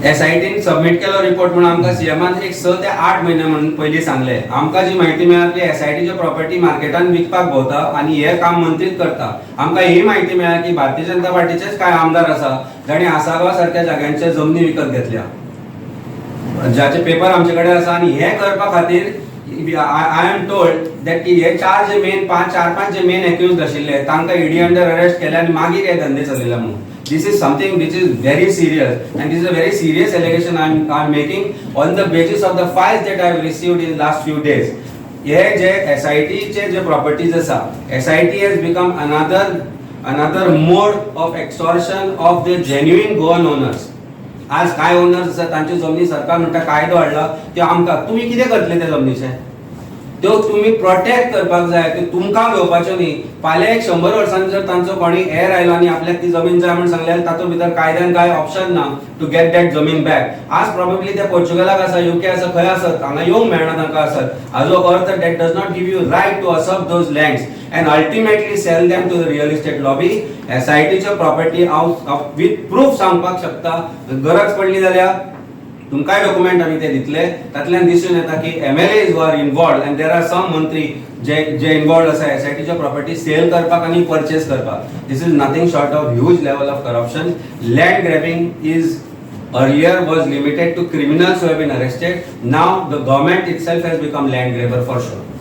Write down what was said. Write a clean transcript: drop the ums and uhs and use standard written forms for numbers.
एसआयटीन submit केलो report म्हणून आमकां सीएमान एक 6 ते 8 म्हयने म्हणून पयलीं सांगले. आमकां जी म्हायती मेळ्ळा, एसआयटीच्यो प्रॉपर्टी मार्केटान विकपाक भोंवता आनी हे काम मंत्रीच करता. आमकां ही म्हायती मेळ्ळा की भारतीय जनता पार्टीचेच कांय आमदार आसा जांणी आसागांव सारक्या जाग्यांचे जमनी विकत घेतल्या, ज्याचे पेपर आमचे कडेन आसा. आनी हे करपा खातीर I am told that की हे चार जे मेन पांच, चार पांच जे मेन एक्युज आशिल्ले, तांकां ईडी अंडर अरेस्ट केले आनी मागीर हे धंदे चलयले म्हणून. This is something which is very serious and this is a very serious allegation I am making on the basis of the files that I have received in last few days. हे जे एसआयटीचे जे properties आसा, SIT has become another mode of extortion of the genuine Goan owners. आज काय owners आसा, तांच्यो जमनी सरकार म्हणटा कायदो हाडला त्यो आमकां. तुमी कितें करतले त्या जमनीचे? त्यो तुमी प्रोटेक्ट करपाक जाय. त्यो तुमकां घेवपाच्यो न्ही. फाल्यां एक 100 वर्सांनी जर तांचो कोणी हेर आयलो आनी आपल्याक ती जमीन जाय म्हूण सांगल्यार, तातूंत भितर कायद्यान काय ऑप्शन ना टू गेट that जमीन बॅक. आज प्रॉबेबली ते पोर्चुगलाक आसा, युके आसा, खंय आसत, हांगा येवंक मेळना तांकां आसत. हाजो अर्थ, that does not give you right to usurp those lands and ultimately sell them to the real estate lobby. एसआयटीच्यो property हांव विथ प्रूफ सांगपाक शकता. गरज पडली जाल्यार तुमकांय डॉक्युमेंट आमी ते दितले. तातल्यान दिसून येता की MLAs are involved and there are some मंत्री जे जे इन्वॉल्ड आसा एसआयटीच्यो प्रॉपर्टी सेल करपाक आनी परचेस करपाक. This is nothing short of huge level of corruption. Land grabbing is earlier was limited to criminals who have been arrested. Now the government itself has become land grabber for sure.